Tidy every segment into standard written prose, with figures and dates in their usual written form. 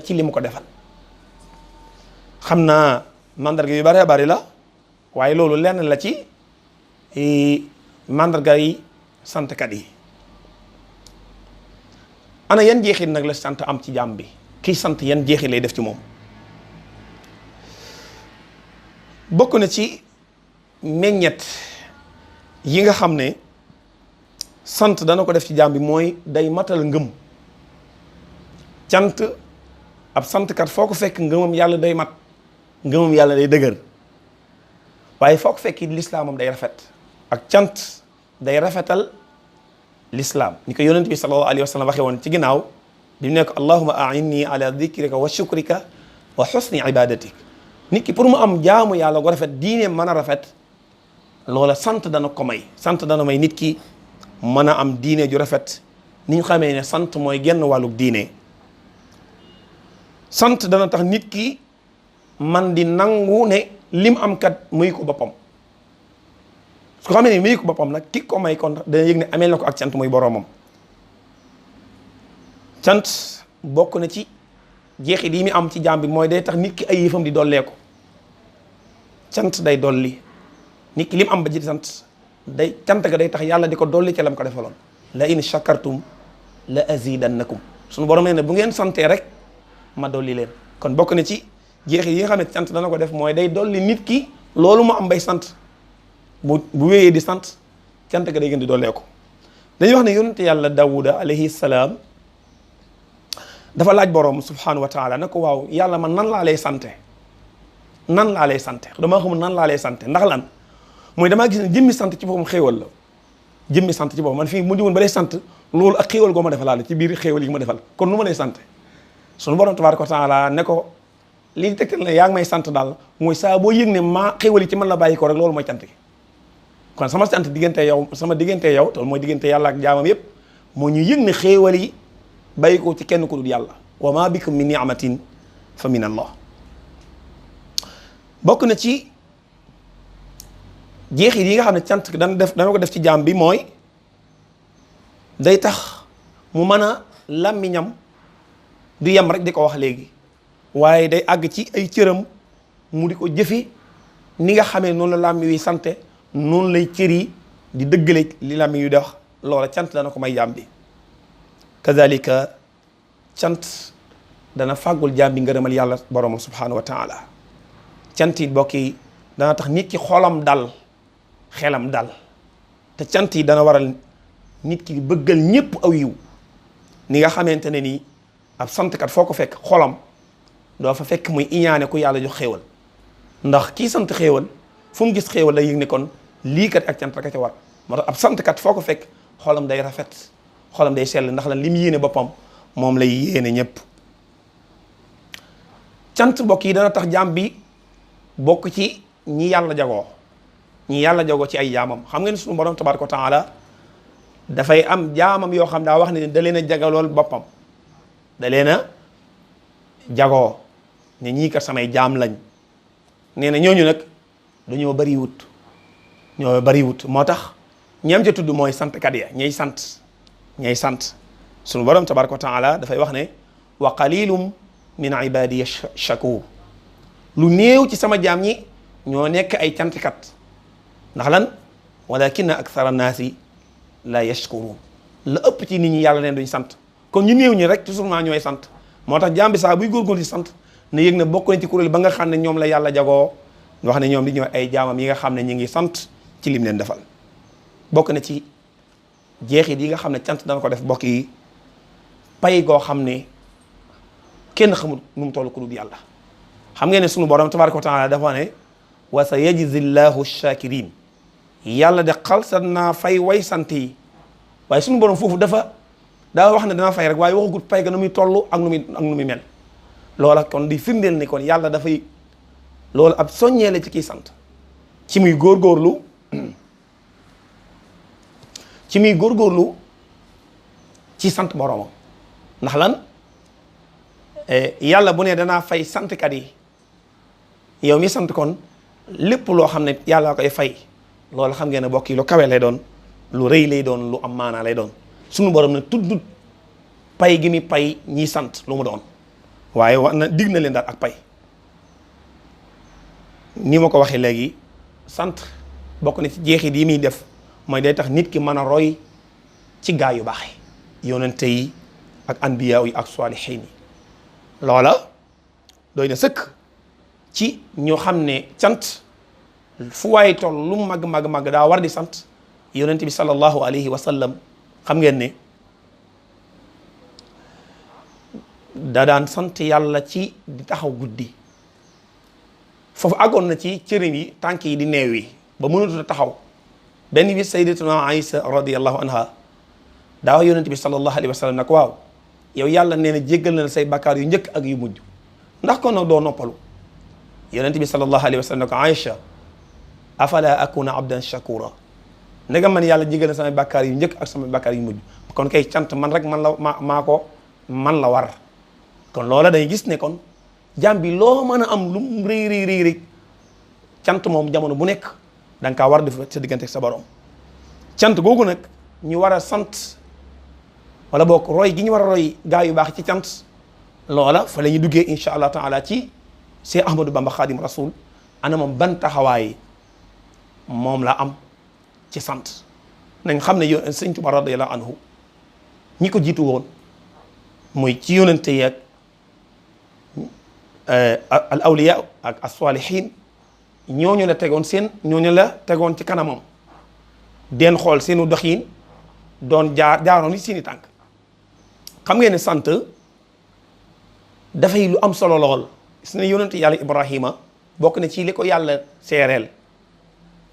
ci li mu ko defal xam naa mandarga yu bëree bëri la waaye loolu lenn la ci mandarga yi santkat yi. ana yan jeexit nag la sant am ci jaam bi kiy sant yan jeexit lay def ci moom. bokk na ci meññet yi nga xam ne sant dana ko def ci jaam bi mooy day matal ngëm. cant ab santkat foo ko fekk ngëmam yàlla day mat ngëmam yàlla day dëgër waaye foo ko fekk lislaamam day rafet ak cant day rafetal lislaam ni ko yonent bi sallallahu alayhi wa sallam waxee woon ci ginnaaw di nekk allahuma a'inni ala dhikrika wa shukrika wa husni ibadatik nit ki pour mu am jaamu yàlla gu rafet diine mën a rafet loola sant dana ko may sant dana may nit ki mën a am diine ju rafet ni ñu xamee ne sant mooy genn wàllug diine. sant dana tax nit ki man di nangu ne lim am kat muy ko boppam su ko xamee ne muy ko boppam nag ki ko may kon dana yëg ne ameel na ko ak cant muy boroomam. cant bokk na ci jeexit yi mi am ci jaam bi mooy day tax nit ki ay yëfam di dolleeku cant day dolli nit ki lim am ba ji sant day cant ga day tax yàlla di ko dolli ca lam ko defaloon. la in shakartum la azidannakum suñu borom nee ne bu ngeen santee rek ma dolli leen kon bokk na ci jeexit yi nga xam ne sant dana ko def mooy day dolli nit ki loolu mu am bay sant bu wéyee di sant cant ga day gën di dolleeku. dañuy wax ne yonent yàlla Daawuda alayhi salaam dafa laaj borom subhanahu wa taala ne ko waaw yàlla man nan laa lay sante damaa xamul nan laa lay sante ndax lan mooy damaa gis ne jëmmi sant ci boppam xéewal la jëmmi sant ci boppam man fii mu di woon ba lay sant loolu ak xéewal goo ma defal la ci biir xéewal yi ma defal kon nu ma lay sante sunu borom tabaaraka wa taala ne ko li tegtal ne yaa ngi may sant daal mooy saa boo yëg ne maa xéwali ci man la bàyyi ko rek loolu mooy cant gi kon sama sant diggante yow te mooy diggante yàlla ak jaamam yépp moo ñu yëg ne xéewal yi bàyyi ko ci kenn ku dul yàlla wa ma bikum min ni'matin fa min allah. bokk na ci jeexit yi nga xam ne cant dana ko def ci jaam bi mooy day tax mu mën a làmmiñam du yem rek di ko wax léegi waaye day àgg ci ay cëram mu di ko jëfi ni nga xamee noonu la làmmi wi sante noonu lay cër yi di dëggale li làmmi yu wax loola cant dana ko may jaam bi. kazalika cant dana fàggul jaam bi ngërëmal yàlla borom subhanahu wa taala cant yi bokk yi dana tax nit ki xolam dal xelam dal te cant yi dana waral nit ki bëggal ñépp aw yiw ni nga xamante ne nii ab santkat foo ko fekk xolam doo fa fekk muy iñaane ku yàlla jox xéewal ndax kii sant xéewal fu mu gis xéewal day yëg ne kon lii kat ak cant rek a ca war moo tax ab santkat foo ko fekk xolam day rafet xolam day sell ndax lan li mu yéene boppam moom lay yéene ñëpp. cant mbokk yi dana tax jaam bi bokk ci ñi yàlla jagoo ci ay jaamam xam ngeen suñu borom tabaaraka wa taala dafay am jaamam yoo xam daa wax ne da leen a jagalool boppam da leen a jagoo ne ñii kat samay jaam lañ nee na ñooñu nag dañoo bari wut moo tax ñam ca tudd mooy santkat ya ñay sant sunu borom tabaraka wa taala dafay wax ne wa qalilum min ibadiya shakur lu néew ci sama jaam ñi ñoo nekk ay cantkat ndax lan walakinna akthara naasi la yashkurun la ëpp ci nit ñi yàlla neen duñ sant kon ñu néew ñi rek toujours ñooy sant moo tax jaam bi saa buy góorgóorlu ci sant na yëg ne bokk na ci kuréel ba nga xam ne ñoom la yàlla jagoo wax ne ñoom di ñooy ay jaamam yi nga xam ne ñu ngi sant ci lim leen defal. bokk na ci jeexit yi nga xam ne cant dana ko def bokk yi pay goo xam ne kenn xamul nu mu toll ku dul yàlla xam ngeen ne sunu borom tabaraka wa taala dafa ne wa sa yajzi llahu shakirin yàlla de xalsat naa fay way sant yi waaye sunu borom foofu daa wax ne dana fay rek waaye waxagut pay ga nu muy toll ak nu muy mel loola kon di firndeel ni kon yàlla dafay loolu ab soññee la ci kiy sant ci muy góorgóorlu ci sant boromam ndax lan yàlla bu ne danaa fay santkat yi yow mi sant kon lépp loo xam ne yàlla koy fay loolu xam ngeen ne bokk yi lu kawe lay doon lu rëy lay doon lu am maanaa lay doon sunu borom ne tuddut pay gi mi pay ñiy sant lu mu doon waaye wax na dig na leen daal ak pay. ni ma ko waxee léegi sant bokk na ci jeexit yi muy def mooy day tax nit ki mën a roy ci gaa yu baax yi yonente yi ak anbiya yi ak saalihiin yi loola doy na sëkk ci ñoo xam ne cant fu waaye toll lu mu màgg daa war di sant yonente bi sallallahu alayhi wa sallam xam ngeen ne da daan sant yàlla ci di taxaw guddi foofu àggoon na ci cëriñ yi tànk yi di neew yi ba mënatut a taxaw benn bis sayyidatuna Aïsa radiyallahu anha daa wax yonente bi sallallahu alayhi wa sallam nag waaw yow yàlla nee na jéggal na say bakkaar yu njëkk ak yu mujj ndax kon nag doo noppalu yonente bi sallallahu alayhi wa sallam ne ko Aïcha afala akuna abdan shakura ndega man yàlla jéggal na samay bakkaar yu njëkk ak samay bakkaar yu mujj kon kay cant man rek man la war kon loola day gis ne kon jaam bi loo mën a am lu mu rëy cant moom jamono bu nekk da nga kaa war def sa diggante ak sa borom cant googu nag ñu war a sant wala boog roy gi ñu war a roy gaa yu baax ci cant loola fa la ñuy duggee incha allah taala ci Cheikh Ahmadou Bamba Khadim Rasoul ana moom ban taxawaay moom la am ci sant nañ xam ne Sëñ Tuubaa radiyallahu anhu ñi ko jiitu woon muy ci yonente yeeg al awliya ak as-salihin ñooñu la tegoon ci kanamam den xool seenu doxiin doon jaaroon seeni tànk xam ngeen ne sant dafay lu am solo lool gis ne yonent yàlla Ibrahima bokk na ci li ko yàlla seereel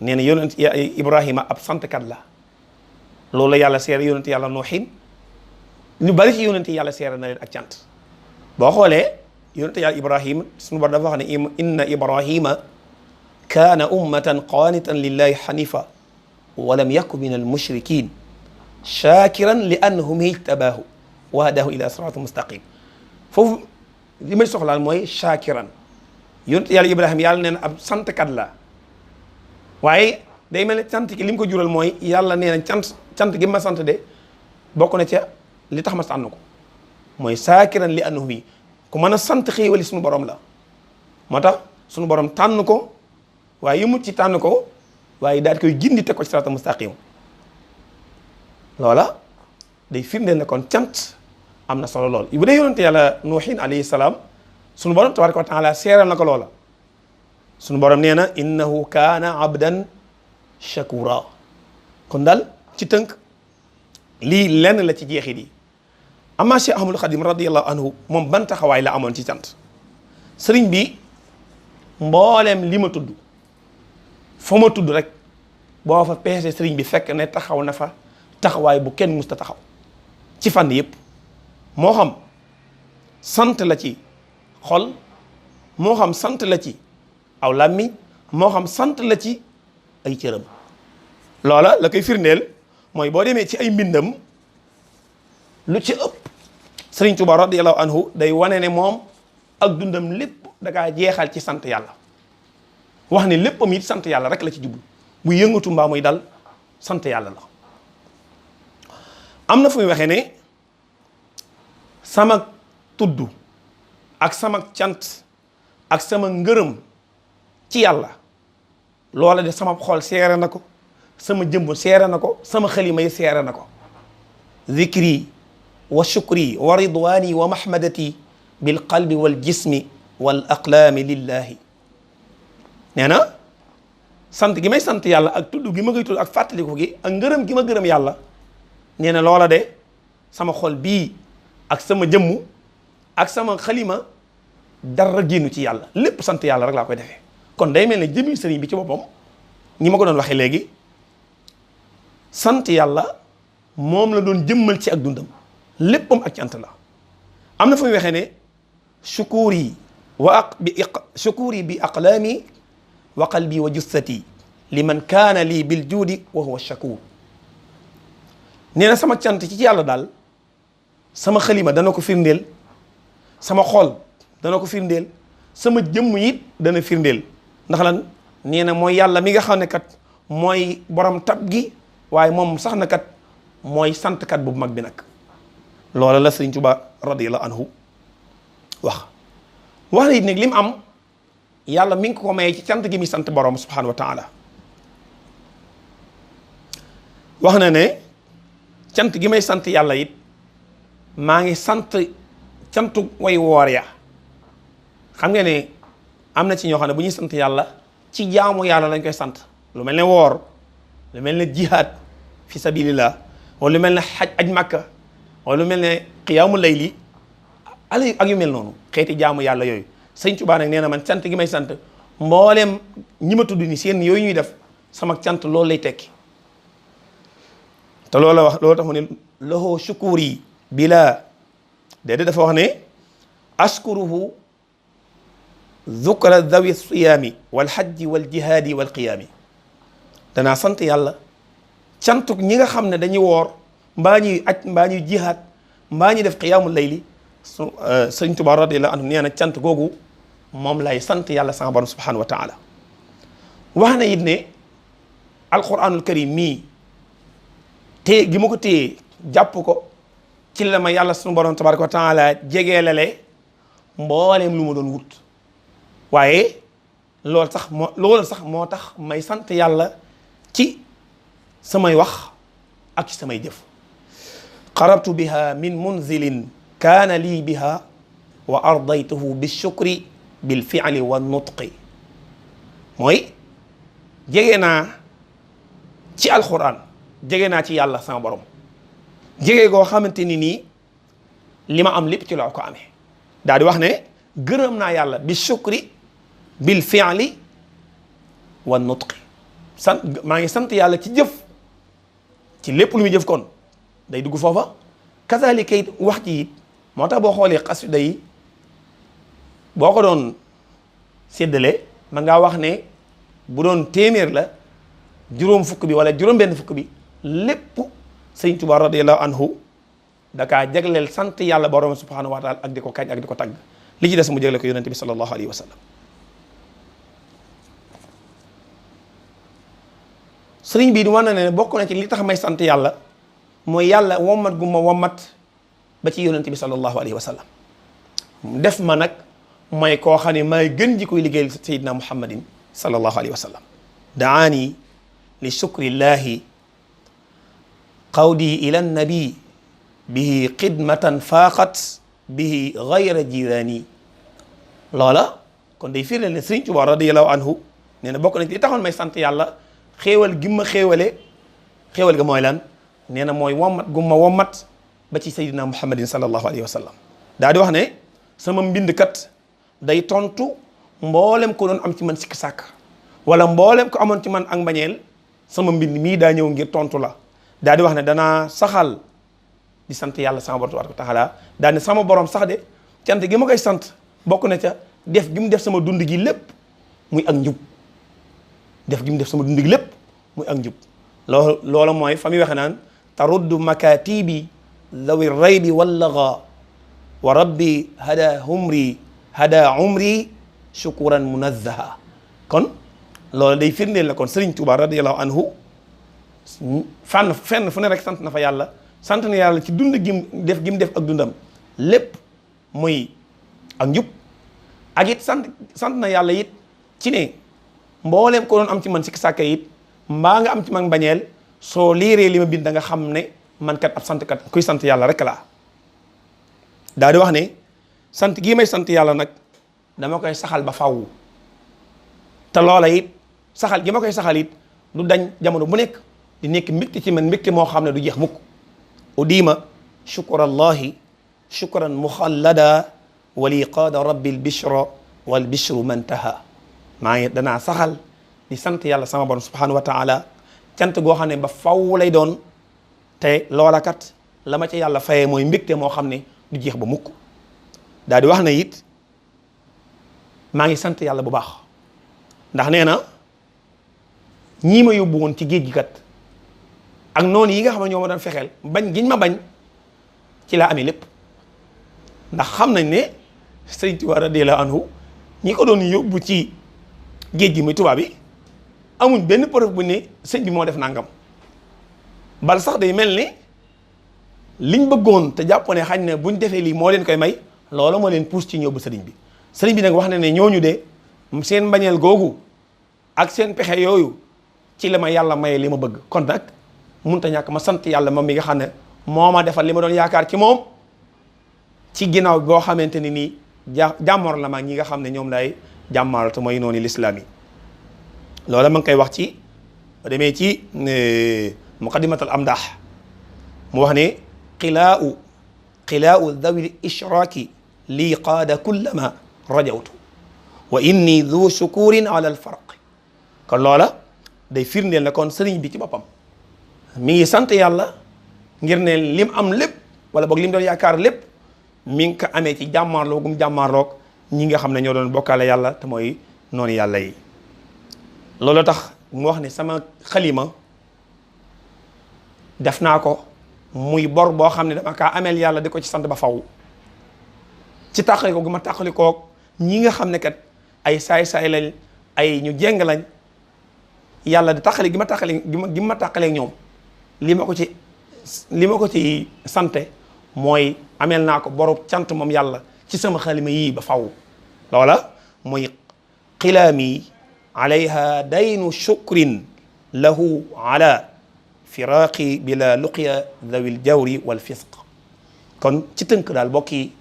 nee na yonent Ibrahima ab santkat la loolu la yàlla seere yonent yàlla Nuuhin ñu bari ci yonent yàlla seere na leen ak cant boo xoolee yonent yàlla Ibrahima suñu bar dafa wax ne inna Ibrahima kaana ummatan qaanitan lillahi xanifa wa lam yaku min al mushrikin shakiran li annahum ijtabaahu wa hadahu ila siraatin mustaqim foofu li may soxlaal mooy shakiran yonent yàlla Ibrahima yàlla nee na ab santkat la waaye day mel ne cant ki li mu ko jural mooy yàlla nee na cant gi ma sant de bokk na ca li tax ma tànn ko mooy shakiran li annahum ku mën a sant xéewali suñu borom la moo tax suñu borom tànn ko waaye yëmut ci tànn ko waaye daal di koy gindi teg ko ci siraatal mustaqim loola day firndeel ne kon cant am na solo lool bu dee yonente yàlla Nuuhin alayhi salaam suñu borom tabaraka wa taala seeral na ko loola suñu borom nee na innahu kaana abdan shakura kon daal ci tënk lii lenn la ci jeexit yi amma Cheikh Ahmadou Khadim radiyallahu anhu moom ban taxawaay la amoon ci cant sëriñ bi mbooleem li ma tudd fa ma tudd rek boo fa peese sëriñ bi fekk ne taxaw na fa taxawaay bu kenn musta taxaw ci fànn yëpp moo xam sant la ci xol moo xam sant la ci aw làmmiñ moo xam sant la ci ay cëram loola la koy firndeel mooy boo demee ci ay mbindam lu ci ëpp Sëriñ Tuubaa radiyallahu anhu day wane ne moom ak dundam lépp da kaa jeexal ci sant yàlla wax ne léppam it sant yàlla rek la ci jublu bu yëngatu mbaa muy dal sant yàlla la am na fu muy waxee ne sama tudd ak sama cant ak sama ngërëm ci yàlla loola de sama xol seere na ko sama jëmb seere na ko sama xalima yi seere na ko zikri wa shukri wa ridwani wa mahmadati bil qalbi wal jismi wal aqlaami lillahi nee na sant gi may sant yàlla ak tudd gi ma koy tudd ak fàttaliku gi ak ngërëm gi ma gërëm yàlla nee na loola de sama xol bii ak sama jëmmu ak sama xalima dara génnu ci yàlla lépp sant yàlla rek laa koy defee kon day mel ne jëmmi sëriñ bi ci boppam ñi ma ko doon waxee léegi sant yàlla moom la doon jëmmal ci ak dundam léppam ak cant la am na fu muy waxee ne shukuri bi aqlaami wa qalbi wa jussati liman kaana lii bil juudi wa huwa shakur nee na sama cant ci yàlla daal sama xalima dana ko firndeel sama xol dana ko firndeel sama jëmm it dana firndeel ndax lan nee na mooy yàlla mi nga xam ne kat mooy borom tab gi waaye moom sax na kat mooy santkat bu mag bi nag loola la Sëriñ Tuubaa radiyallahu anhu wax wax na it nag li mu am yàlla mi ngi ko may ci cant gi muy sant borom subhanahu wa taala wax na ne cant gi may sant yàlla it maa ngi sant cantu way woor ya xam nga ne am na ci ñoo xam ne bu ñuy sant yàlla ci jaamu yàlla lañ koy sant lu mel ne woor lu mel ne jihaad fi sabilillah wala lu mel ne xaj aj makka wala lu mel ne qiyaamu layli ala ak yu mel noonu xeeti jaamu yàlla yooyu sëñ Tuubaa nag nee na man cant gi may sant mbooleem ñi ma tudd ni seen yooyu ñuy def sama cant loolu lay tekki te loolu la wax loolu tax mu ne lahu shukuri bila déedéet dafa wax ne ashkuruhu dhukra dhawi siyaami wal hajji wal jihaadi wal qiyaami danaa sant yàlla cantuk ñi nga xam ne dañuy woor mbaa ñuy aj mbaa ñuy jihaad mbaa ñuy def qiyaamul layli sëñ Tuubaa radiyallahu anhu nee na cant googu moom lay sant yàlla sama borom subhanahu wa taala wax na it ne alquranul karim mii téye gi ma ko téye jàpp ko ci la ma yàlla sunu borom tabaraka wa taala jegeelale mbooleem lu ma doon wut waaye loolu sax moo tax may sant yàlla ci samay wax ak ci samay jëf qarabtu biha min munzilin kaana lii biha wa ardaytuhu bishukri bil fi'li wa nutqi mooy jege naa ci alquran jege naa ci yàlla sama borom jege goo xamante ni nii li ma am lépp ci loo ko amee daal di wax ne gërëm naa yàlla bi shukri bil fi'li wa nutqi maa ngi sant yàlla ci jëf ci lépp lu muy jëf kon day dugg foofa kazalika it wax ji it moo tax boo xoolee xasida yi boo ko doon séddale man ngaa wax ne bu doon téeméer la juróom fukk bi wala juróom benn fukk bi lépp sëñ Tuubaa radiyallahu anhu dakaa jagleel sant yàlla borom subhanahu wa taala ak di ko kañ ak di ko tagg li ci des mu jagle ko yonente bi sallallahu alayhi wa sallam sëriñ bii di wax na ne bokk na ci li tax may sant yàlla mooy yàlla wommat gu ma wommat ba ci yonente bi sallallahu alayhi wa sallam def ma nag mooy koo xam ne maay gën ji koy liggéeyal sayidna muhammadin sallallahu alayhi wa sallam daani li shukrillahi qawdi ila nabi bihi xidmatan faaqat bihi gayra jirani loola kon day firnde ne Sëriñ Tuubaa radiyallahu anhu nee na bokk na ci li taxoon may sant yàlla xéewal gi ma xéewale xéewal ga mooy lan nee na mooy wommat gu ma wommat ba ci sayyidina muhammadin sallallahu alayhi wa sallam daa di wax ne sama mbindkat day tontu mboolem ko doon am ci man sikk sàkk wala mboolem ko amoon ci man ak mbañeel sama mbind mii daa ñëw ngir tontu la daa di wax ne danaa saxal di sant yàlla sama borom tabaaraka wa taala daa ne sama borom sax de cant gi ma koy sant bokk na ca def gi mu def sama dund gi lépp muy ak njub def gi mu def sama dund gi lépp muy ak njub loola mooy fa muy waxe naan taruddu makatibi dhawi raybi wallaga wa rabbi hada umri shukuran munazzaha kon loolu day firndeel la kon Sëriñ Tuubaa radiyallahu anhu fenn fu ne rek sant na fa yàlla sant na yàlla ci dund gi mu def ak dundam lépp muy ak njub ak it sant na yàlla it ci ne mbooleem ko doon am ci man sikk sàkka it mbaa nga am ci man bañeel soo liiree li ma bind da nga xam ne man kat ab sant kat kuy sant yàlla rek laa daa di wax ne sant gii may sant yàlla nag dama koy saxal ba faw te loola it saxal gi ma koy saxal it du dañ jamono bu nekk di nekk mbégte ci man mbégte moo xam ne du jeex mukk udima shukurallahi shukran muxallada wali qaada rabbil bishra wal bishru mantaha maa ngi danaa saxal di sant yàlla sama borom subhanahu wa taala cant goo xam ne ba faw lay doon te loola kat la ma ca yàlla fayee mooy mbégte moo xam ne du jeex ba mukk daal di wax na it maa ngi sant yàlla bu baax ndax nee na ñii ma yóbbu woon ci géej gi kat ak noonu yi nga xam ne ñoo ma doon fexeel bañ giñ ma bañ ci laa amee lépp ndax xam nañ ne Sëriñ Tuubaa radiyallahu anhu ñi ko doon yóbbu ci géej gi muy tubaab yi amuñ benn preuve bu ne sëñ bi moo def nangam bal sax day mel ni liñ bëggoon te jàpp ne xañ ne buñ defee lii moo leen koy may loolu moo leen pousse ci ñëw bu sëriñ bi sëriñ bi nag wax na ne ñooñu de seen mbañeel googu ak seen pexe yooyu ci la ma yàlla maye li ma bëgg. kon nag mënut a ñàkk ma sant yàlla moom mi nga xam ne moo ma defal li ma doon yaakaar ci moom ci ginnaaw boo xamante ni nii jàmmoor la ma ñi nga xam ne ñoom lay jàmmaaral te mooy noonu lislaam yi. loola ma ngi koy wax ci ba demee ci muqaddimatul amdah mu wax ne qilaau dawil ishraaki lii qaada kullama rajawtu wa inni du shukurin ala alfarq. kon loola day firndeel ne kon sëriñ bi ci boppam mi ngi sant yàlla ngir ne lim am lépp wala boog lim doon yaakaar lépp mi ngi ko amee ci jàmmaarloo gum jàmmaarloog ñi nga xam ne ñoo doon bokkaale yàlla te mooy noonu yàlla yi. loolu tax mu wax ne sama xalima def naa ko muy bor boo xam ne dama kaa ameel yàlla di ko ci sant ba faw ci tàqali ko gu ma tàqali koog ñi nga xam ne kat ay saay-saay lañ ay ñu jéng lañ yàlla di tàqali gi ma tàqaleeg ñoom li ma ko ci sante mooy ameel naa ko boru cant moom yàlla ci sama xalima yii ba faw. loola mooy xilaami alayha daynu shukrin lahu ala firaqi bila luqya dawil jawri wal fisq. kon ci tënk daal bokk yi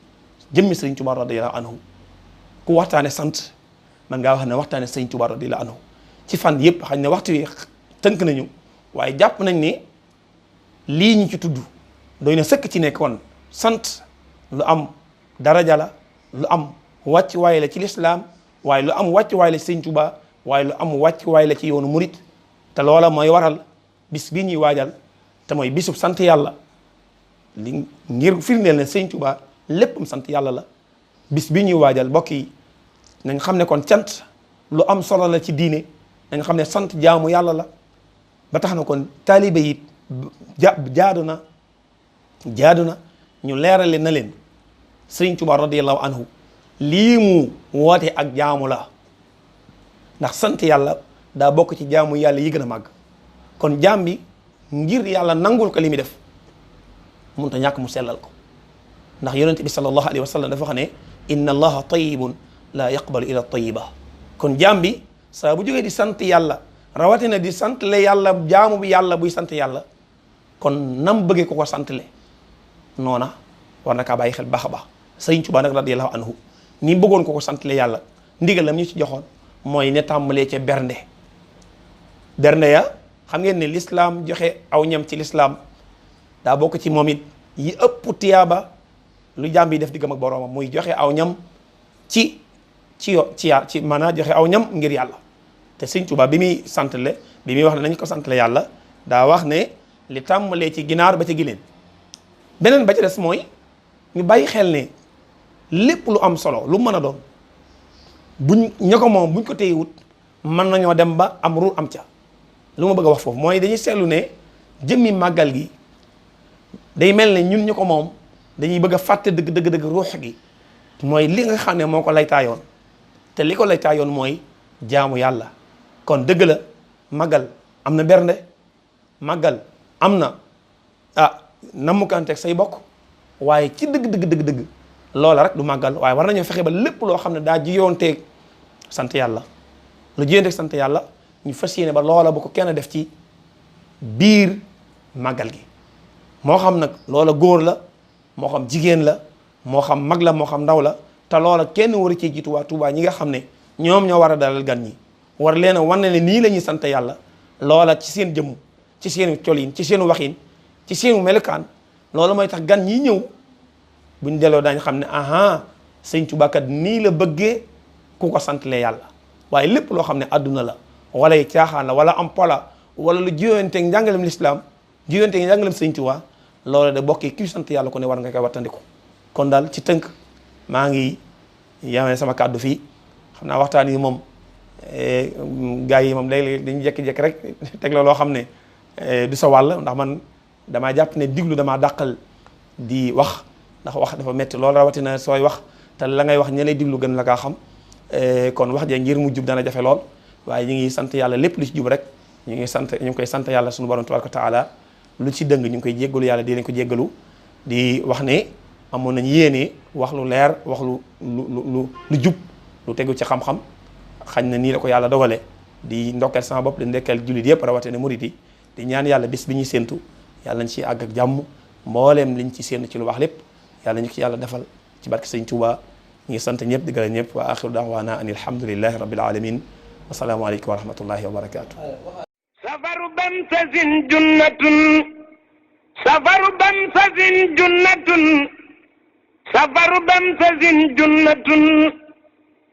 jëmmi Sëriñ Tuubaa radiyallahu anhu ku waxtaane sant man ngaa wax ne waxtaane Sëriñ Tuubaa radiyallahu anhu ci fan yëpp xañ ne waxtu wi tënk nañu waaye jàpp nañ ne lii ñu ci tudd doy na sëkk ci nekkoon sant lu am daraja la lu am wàcc waay la ci lislaam waaye lu am wàcc waay la ci Sëriñ Tuubaa waaye lu am wàcc waay la ci yoonu murit te loola mooy waral bis bii ñuy waajal te mooy bisub sant yàlla li ngir firndeel ne Sëriñ Tuubaa léppam sant yàlla la. bis bii ñuy waajal mbokk yi nañ xam ne kon cant lu am solo la ci diine nañ xam ne sant jaamu yàlla la ba tax na kon taalibe yi jaadu na ñu leerale na leen Sëriñ Tuubaa radiyallahu anhu lii mu woote ak jaamu la ndax sant yàlla daa bokk ci jaamu yàlla yi gën a màgg. kon jaam bi ngir yàlla nangul ko li muy def mënut a ñàkk mu sellal ko ndax yonent bi sallallahu alayhi wa sallam dafa wax ne inna allaha tayyibun la yaqbalu illa tayyiba. kon jaam bi saa bu jógee di sant yàlla rawatina di sant le yàlla jaamu bi yàlla buy sant yàlla kon nam bëggee ko sant le noona war na kaa bàyyi xel baax a baax. Sëriñ Tuubaa nag radiyallahu anhu ni bëggoon ko sant le yàlla ndigalam ñu ci joxoon mooy ne tàmbalee ca bernde ya xam ngeen ne lislaam joxe aw ñam ci lislaam daa bokk ci moom it yi ëpp tiyaaba lu jaam bi def diggam ak boroomam muy joxe aw ñam ci maanaam joxe aw ñam ngir yàlla. te Sëriñ Tuubaa bi muy santle bi muy wax ne nañ ko santle yàlla daa wax ne li tàmbalee ci ginaar ba ci giléem. beneen ba ci des mooy ñu bàyyi xel ne lépp lu am solo lu mën a doon buñ ña ko moom buñ ko téyewut mën nañoo dem ba am ruur am ca. lu ma bëgg a wax foofu mooy dañuy seetlu ne jëmmi màggal gi day mel ne ñun ñu ko moom dañuy bëgg a fàtte dëgg ruux gi mooy li nga xam ne moo ko laytaayoon te li ko laytaayoon mooy jaamu yàlla. kon dëgg la màggal am na bernde màggal am na nammukanteeg say bokk waaye ci dëgg loola rek du màggal waaye war nañoo fexe ba lépp loo xam ne daa jiyoonteeg sant yàlla lu jiyoonteeg sant yàlla ñu fas yéene ba loola bu ko kenn def ci biir màggal gi moo xam nag loola góor la moo xam jigéen la moo xam mag la moo xam ndaw la te loola kenn war a cee jiitu waa Tuubaa ñi nga xam ne ñoom ñoo war a dalal gan ñi war leen a wan ne nii la ñuy sant yàlla loola ci seen jëmm ci seenu colin ci seenu waxin ci seenu melukaan loolu mooy tax gan ñi ñëw buñ delloo daañu xam ne Sëriñ Tuubaa kat nii la bëggee ku ko santalee yàlla. waaye lépp loo xam ne àdduna la wala caaxaan la wala am pola wala lu jiwanteeg njàngalem lislaam jiwanteeg njàngalem Sëriñ Tuubaa loolu de bokkee kii sant yàlla ko ne war nga koy wattandiku. kon daal ci tënk maa ngi yamee sama kàddu fii xam naa waxtaan yi moom gars yi moom léeg-léeg dañuy jékki-jékki rek teg la loo xam ne du sa wàll ndax man damaa jàpp ne diglu damaa dàqal di wax ndax wax dafa metti loolu rawatina sooy wax te la ngay wax ña lay diglu gën la kaa xam kon wax ja ngir mu jub dana jafe lool waaye ñu ngi sant yàlla lépp lu ci jub rek ñu ngi koy sant yàlla suñu borom tabaraka taala lu ci dëng ñu ngi koy jéggalu yàlla di leen ko jéggalu di wax ne amoon nañ yéene wax lu leer wax lu jub lu tegu ci xam-xam xañ na nii la ko yàlla dogale di ndokkeel sama bopp di ndekkeel jullit yëpp rawatina murit yi di ñaan yàlla bis bi ñuy séentu yàlla nañ ci àgg ak jàmm mbooleem liñ ci séentu ci lu wax lépp yàlla ñu ko yàlla defal ci barke sëñ Tuuba ñu ngi sant ñëpp di gërëm ñëpp wa axiru da'waana an alhamdulillahi rabbil alamin wasalaamu aleykum wa rahmatullahi wa barakatuh safaru bamsasin junnatun safaru bamsasin junnatun safaru bamsasin junnatun